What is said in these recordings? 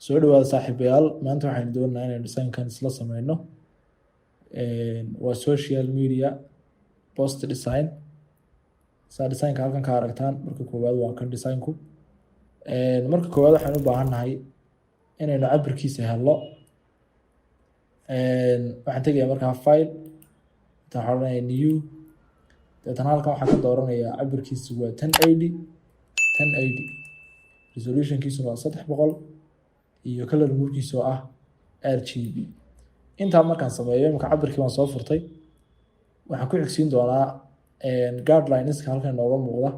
Soo dhawaada saaxiibayaal, maanta waxaynu doonaynaa inaynu designkan isla sameyno. Waa social media post design. Saa designka halkan ka aragtaan, marka koowaad waa kan designku. Marka koowaad waxaynu u baahan nahay inaynu cabirkiisa helno. Waxaan tegayaa markaa file, inta waxaan odhanayaa new, deetana halkan waxaan ka dooranayaa cabirkiisu waa 1080 1080, resolutionkiisuna waa 300 iyo color modekiisu oo ah RGB. Intaa markaan sameeyo, imika cabirkii baan soo furtay, waxaan ku xigsiin doonaa guidelineska halkan inooga muuqda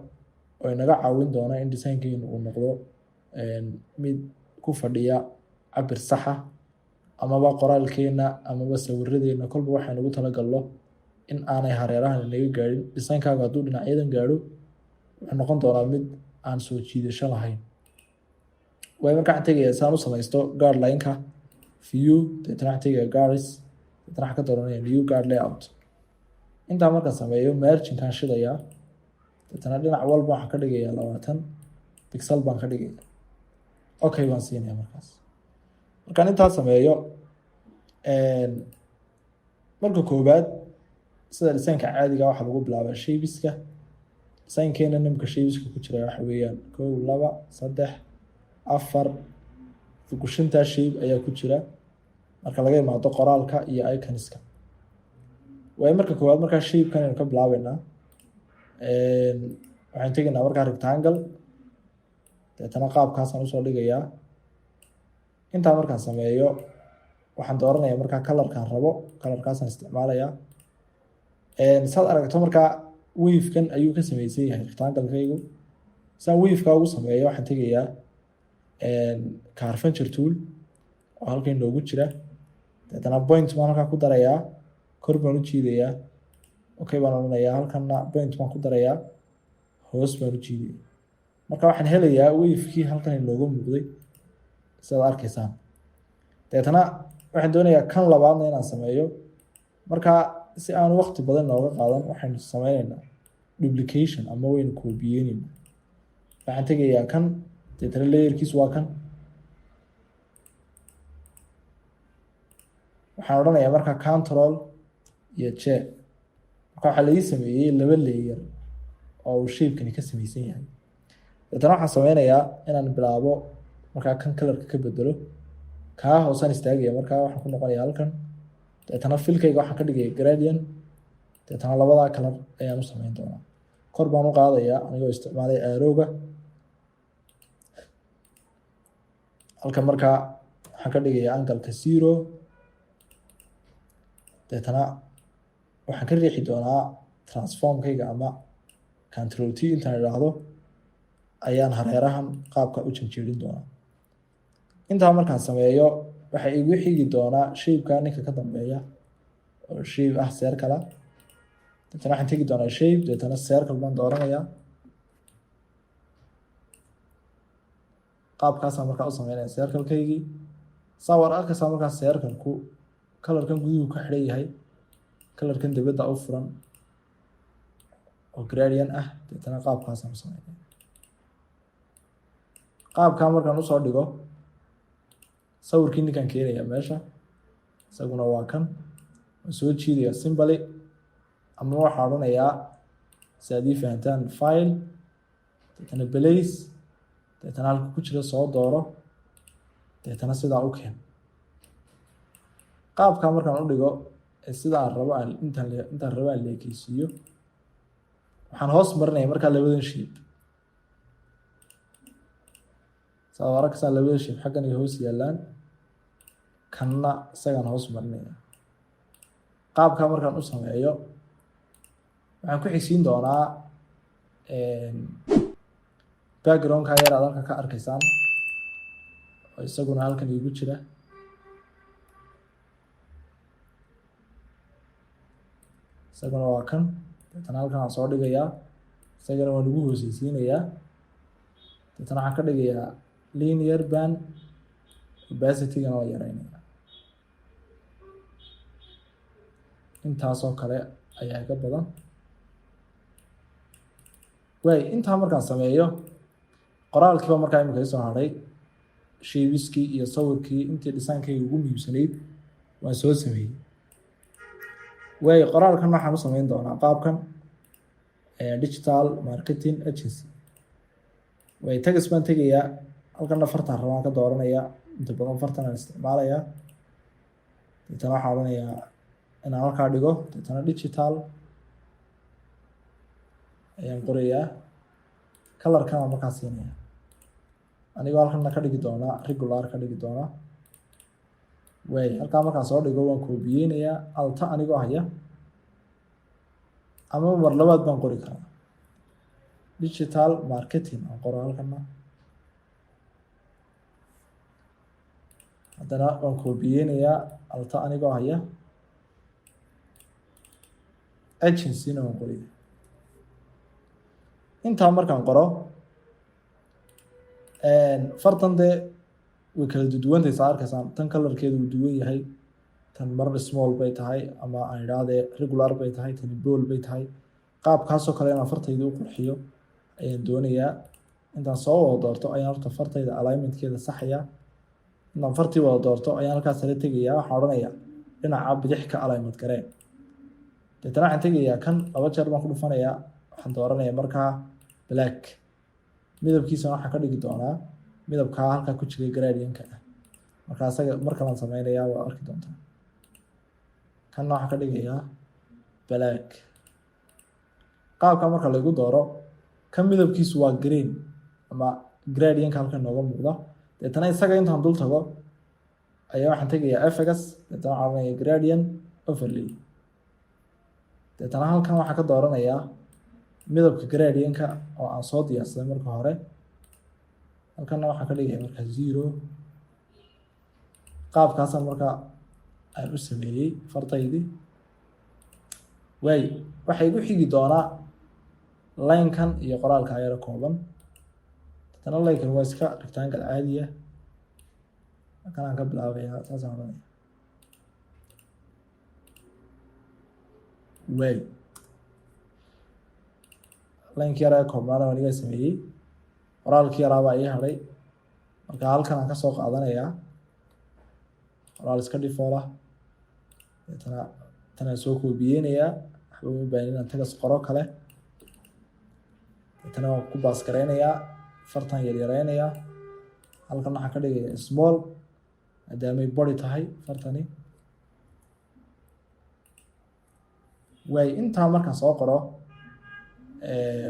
oo inaga caawin doona in designkeenu uu noqdo mid ku fadhiya cabir saxa, amaba qoraalkeena amaba sawiradeena, kolba waxaynu ugu talagalno in aanay hareerahan inaga gaadhin. Designkaagu hadduu dhinacyadan gaadho, wuxuu noqon doonaa mid aan soo jiidasho lahayn. Waayo, marka waxaan tegayaa saan u samaysto guideline-ka view, deetana waxaan tegayaa guides, deetana waxaan ka dooranaya new guide layout. Intaa markaan sameeyo, marginkaan shidayaa, deetana dhinac walba waxaan ka dhigayaa 20 pixel baan ka dhigaya. Okay baan siinaya. Markaas markaan intaa sameeyo, marka koowaad sida designka caadiga waxaa lagu bilaabaa shapeska. Designkeena nimka shapeska ku jira waxa weeyaan kow, laba, saddex, afar, gushintaa shape ayaa ku jira marka laga imaado qoraalka iyo iconska. Waayo, marka koowaad markaa shapekan aynu ka bilaabeynaa. Waxaan tegaynaa markaa rectangle, deetana qaabkaasaan usoo dhigayaa. Intaa markaan sameeyo, waxaan dooranayaa markaa colorkaan rabo, colorkaasaan isticmaalayaa. Saad aragto markaa wavekan ayuu ka sameysan yahay rectangle-kaygu. Saan waveka ugu sameeyo, waxaan tegayaa curvature tool oo halkan inoogu jira, deetana point baan halkan ku darayaa, kor baan u jiidayaa, okay baan odhanayaa. Halkanna point baan ku darayaa, hoos baan u jiidaya. Marka waxaan helayaa wavekii halkan inooga muuqday, sidaad arkaysaan. Deetana waxaan doonayaa kan labaadna inaan sameeyo. Marka si aan waqti badan inooga qaadan, waxaynu sameyneynaa duplication ama waynu koobiyeyneyna. Waxaan tegayaa kan, deetana layerkiisu waa kan. Waxaan odhanayaa marka control iyo J. Marka waxaa laii sameeyey laba layer oo uu shapekani ka sameysan yahay. Deetana waxaan sameynayaa inaan bilaabo markaa kan colorka ka bedelo. Kaa hoosaan istaagaya, markaa waxaan ku noqonaya halkan, deetana fillkayga waxaan ka dhigaya gradient, deetana labadaa color ayaan u sameyn doonaa. Kor baan u qaadayaa anigoo isticmaalay arrowga. Halkan markaa waxaan ka dhigayaa angleka 0, deetana waxaan ka riixi doonaa transformkayga ama control T intaan idhaahdo ayaan hareerahan qaabka u janjeerin doonaa. Intaa markaan sameeyo, waxaa igu xigi doonaa shapeka ninka ka dambeeya oo shape ah circle. Deetana waxaan tegi doonaa shape, deetana circle baan dooranayaa. Qaabkaasaan markaa u sameynaya circle-kaygii. Saa war arkaysaa, markaa circle-ku colorkan guduhu ka xidhan yahay, colorkan dibadda u furan oo gradient ah. Deetana qaabkaasaan u sameynaya. Qaabkaa markaan usoo dhigo, sawirkii ninkaan keenaya meesha, isaguna waa kan. Waan soo jiidaya simply, ama waxaa odhanayaa si aad ii fahantaan file, deetana place, deetana halka ku jira soo dooro, deetana sidaa u keen. Qaabkaa markaan u dhigo sida aan rabo aan intaan rabo aan leekeysiiyo, waxaan hoos marinaya markaa labadan shape. Saad arkaysaa, labada shape xaggan ay hoos yaallaan, kanna isagaan hoos marinaya. Qaabkaa markaan u sameeyo, waxaan ku xigsiin doonaa backgroundka yar aad halkan ka arkaysaan oo isaguna halkan iigu jira. Isaguna waa kan, deetana halkan aan soo dhigayaa, isagana waan ugu hooseysiinayaa. Deetana waxaan ka dhigayaa linear band, opacity-gana waa yareynaya. Intaasoo kale ayaa iga badan. Waay, intaa markaan sameeyo, qoraalkiiba markaa imika isoo hadhay. Shapeskii iyo sawirkii, intii designkayga ugu muhiimsanayd waan soo sameeyey. Waayo, qoraalkan waxaan u sameyn doonaa qaabkan: digital marketing agency. Way text baan tegayaa, halkana fartaan rabaan ka dooranaya. Inta badan fartan aan isticmaalayaa. Deetana waxaan odhanayaa inaan halkaa dhigo. Deetana digital ayaan qorayaa, colorkan aan markaa siinaya, anigoo halkana ka dhigi doonaa regular ka dhigi doonaa. Waay, halkaa markaan soo dhigo waan koobiyeynayaa, Altta anigoo haya, ama mar labaad baan qori karaa digital marketing aan qoro halkana. Haddana waan koobiyeynayaa, Altta anigoo haya, agencyna waan qoraya. Intaa markaan qoro, fartan dee way kala duduwantay, saa arkaysaan. Tan colorkeedu wuu duwan yahay, tan mar small bay tahay, ama aan idhaahdee regular bay tahay, tani bold bay tahay. Qaabkaasoo kale inaan fartayda u qurxiyo ayaan doonayaa. Intaan soo wada doorto ayaan horta fartayda alignmentkeeda saxaya. Intaan fartii wada doorto ayaan halkaas sare tegayaa, waxaan odhanayaa dhinaca bidix ka alignment garee. Deetana waxaan tegayaa kan, laba jeer baan ku dhufanayaa, waxaan dooranayaa markaa black, midabkiisana waxaan ka dhigi doonaa midabkaa halkaa ku jiray gradientka ah. Marka asaga mar kalaan sameynayaa, waa arki doontaa. Kanna waxaan ka dhigayaa black. Qaabka marka lagu dooro, kan midabkiisu waa green ama gradientka halkan nooga muuqda. Deetana isaga intaan dul tago ayaa waxaan tegayaa effects, deetana waxaan oranaya gradient overlay. Deetana halkan waxaan ka dooranayaa midabka gradientka oo aan soo diyaarsaday marka hore. Halkanna waxaan ka dhigaya marka 0. Qaabkaasaan marka aan u sameeyey fartaydii. Waay, waxaa igu xigi doonaa linekan iyo qoraalka yaro kooban. Deetana linekan waa iska rectangle caadiya. Halkan aan ka bilaabayaa, saasaan odhanaya. Waay, linekii yaraa koobnaana anigaa sameeyey, qoraalkii yaraa baa ii hadhay. Marka halkan aan kasoo qaadanayaa qoraal iska default ah. Deetana tanaan soo koobiyeynayaa, waxba uma baahin inaan text qoro kale. Deetana waan ku paste gareynayaa, fartan yaryareynayaa. Halkan waxaan ka dhigayaa small maadaamay body tahay fartani. Waay, intaa markaan soo qoro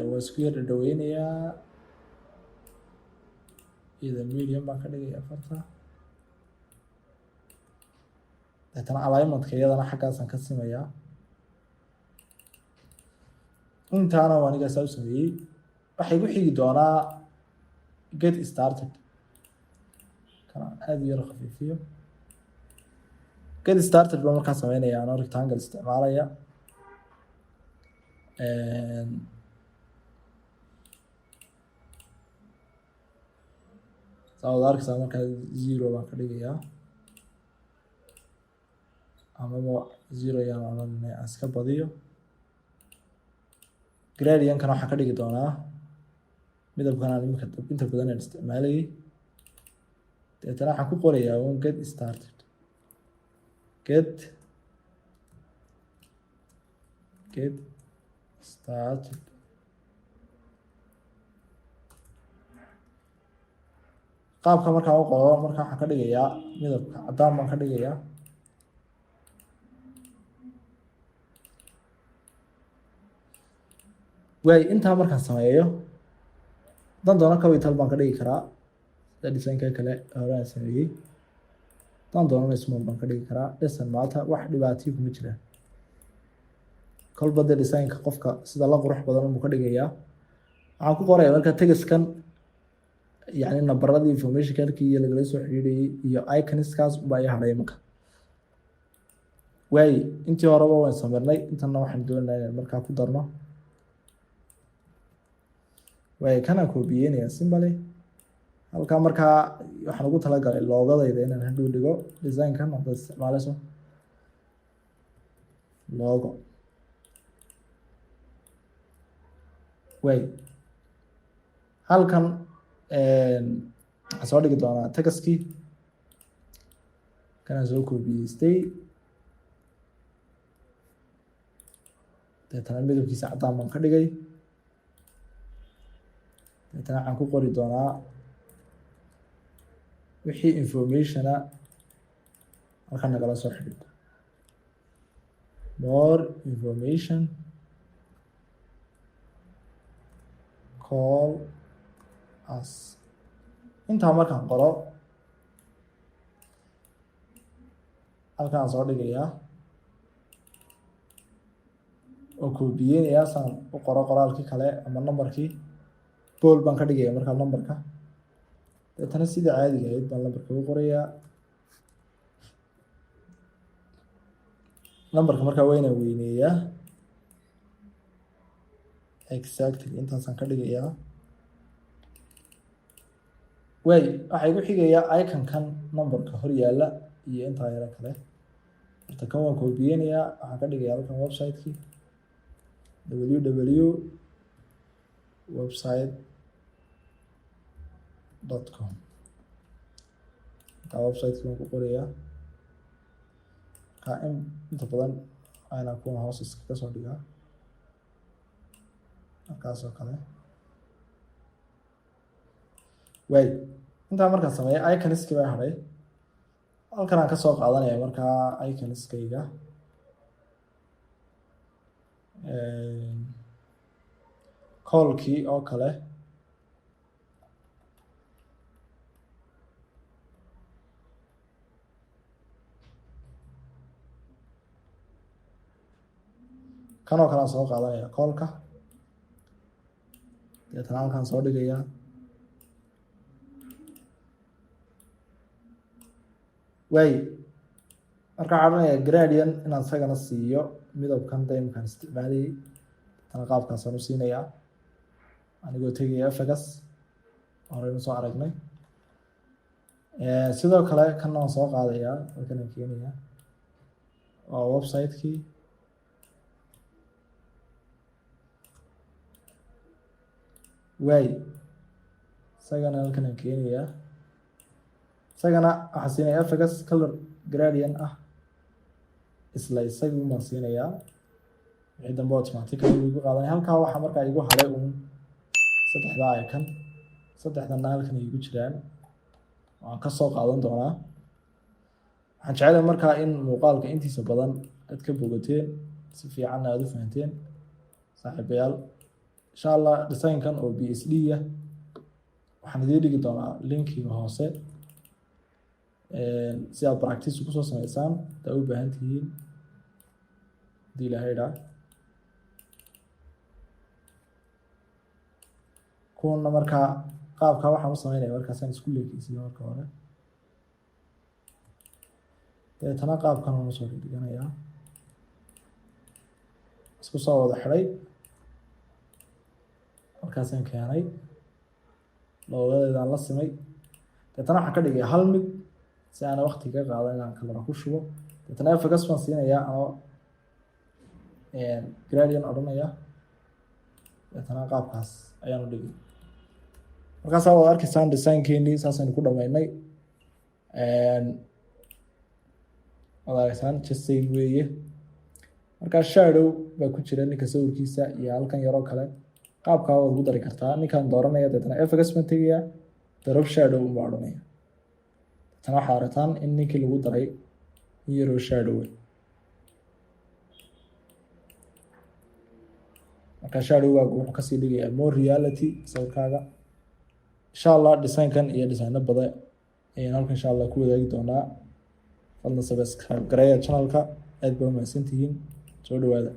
waa isku yar dhadhaweynayaa, iyada medium baan ka dhigayaa farta. Deetana alignmentka iyadana xaggaasaan ka simayaa. Intaana waa anigaa saa u sameeyey. Waxaa igu xigi doonaa get started. Kana aada u yar khafiifiyo. Get started baan markaa sameynaya anoo rectangle isticmaalaya. Saa wada arkaysaa, markaa 0 baan ka dhigayaa, amaba 0 ayaan odhanay, aan iska badiyo. Gradientkana waxaan ka dhigi doonaa midabkan aan imika inta badan aan isticmaalayay. Deetana waxaan ku qorayaa un get started, get started. Qaabka markaan u qoro, marka waxaan ka dhigayaa midabka caddaan baan ka dhigayaa. Waay, intaa markaan sameeyo, haddaan doono capital baan ka dhigi karaa sida designka kale hore aan sameeyey, haddaan doonana small baan ka dhigi karaa. Desan maanta wax dhibaatiyo kuma jiraan. Kolba dee designka qofka sida la qurux badan buu ka dhigayaa. Waxaan ku qoraya marka textkan, yani nambaradii informationka halkii iyo lagala soo xiriirayay iyo iconskaas baa ii hadhay marka. Waay, intii horeba waan samirnay, intanna waxaan doonaynaa inaan markaa ku darno. Waay, kanaan koobiyeynaya simply. Halkaa markaa waxaan ugu talagalay logodayda inaan hadhow dhigo. Designkan haddaad isticmaaleyso logo. Waay, halkan Waxaan soo dhigi doonaa textkii, kanaan soo koobiyeystay. Deetana midabkiisa caddaan baan ka dhigay. Deetana waxaan ku qori doonaa wixii informationa halkan nagala soo xidhiidho, more information call us. Intaa markaan qoro, halkaan soo dhigayaa oo koobiyeynayaa saan u qoro qoraalkii kale ama numberkii. Bold baan ka dhigaya markaa numberka. Deetana sidii caadiga ahayd baan numberka u qorayaa. Numberka markaa waa inaan weyneeyaa. Exactly intaasaan ka dhigayaa. Waay, waxaa igu xigayaa iconkan numberka hor yaalla iyo intaa yaro kale. Horta kan waan koobiyeynayaa. Waxaan ka dhigayaa halkan website-kii, www website.com. Markaa website-kii waan ku qorayaa. Markaa in inta badan ayna kuwan hoos iskaga soo dhigaa markaas oo kale. Waay, intaa markaan sameeyo, iconiskii baa hadhay. Halkan aan kasoo qaadanaya markaa iconiskayga. Callkii oo kale, kan oo kale aan soo qaadanaya callka. Deetana halkaan soo dhigayaa. Waay, marka waxaan odhanayaa gradient inaan isagana siiyo midabkan daymkan isticmaalayay. Deetana qaabkaasaan u siinayaa anigoo tegaya effects, horeynu soo aragnay. Sidoo kale kanna waan soo qaadayaa, halkan aan keenayaa, waa website-kii. Waay, isagana halkan aan keenayaa. Isagana waxaan siinaya effects color gradient ah, isla isagii baan siinayaa. Wixii dambe automatically wuu igu qaadanaya. Halkaa waxaa markaa igu haray uun saddexdaa icon. Saddexdana halkan igu jiraan, waan ka soo qaadan doonaa. Waxaan jecelahay markaa in muuqaalka intiisa badan aad ka bogateen, si fiicanna aad u fahanteen, saaxiibayaal. Insha Allah designkan oo PSD ah waxaan idiin dhigi doonaa linkiga hoose si aad practice ugu soo sameysaan hadaa u baahan tihiin, hadii Ilaahay idhaa. Kuwana markaa qaabka waxaan u sameynaya markaasaan isku leekeysiyo marka hore. Deetana qaabkan waan usoo dhiganayaa, isku soo wada xidhay, halkaasaan keenay, loogadeedaan la simay. Deetana waxaan ka dhigaya hal mid si aana waqti ka qaadan inaan color ku shubo. Deetana effects baan siinayaa ama gradient odhanaya. Deetana qaabkaas ayaan u dhigay. Markaasaa waad arkaysaan designkeenii saasaynu ku dhameynay. Waad arkaysaan, just same weeye. Markaa shadow baa ku jira ninka sawirkiisa iyo halkan yaroo kale. Qaabkaa waad ugu dari kartaa. Ninkaan dooranaya, deetana effects baan tegayaa, drop shadow unbaa odhanaya. Deetana waxaad aragtaan in ninkii lagu daray in yaroo shadow. Marka shadowgaagu wuxuu kasii dhigayaa more reality sawirkaaga. Insha Allah designkan iyo designo badan ayaan halkan insha Allah ku wadaagi doonaa. Fadlan subscribe gareeya channelka. Aad baa umahadsantihiin, soo dhawaada.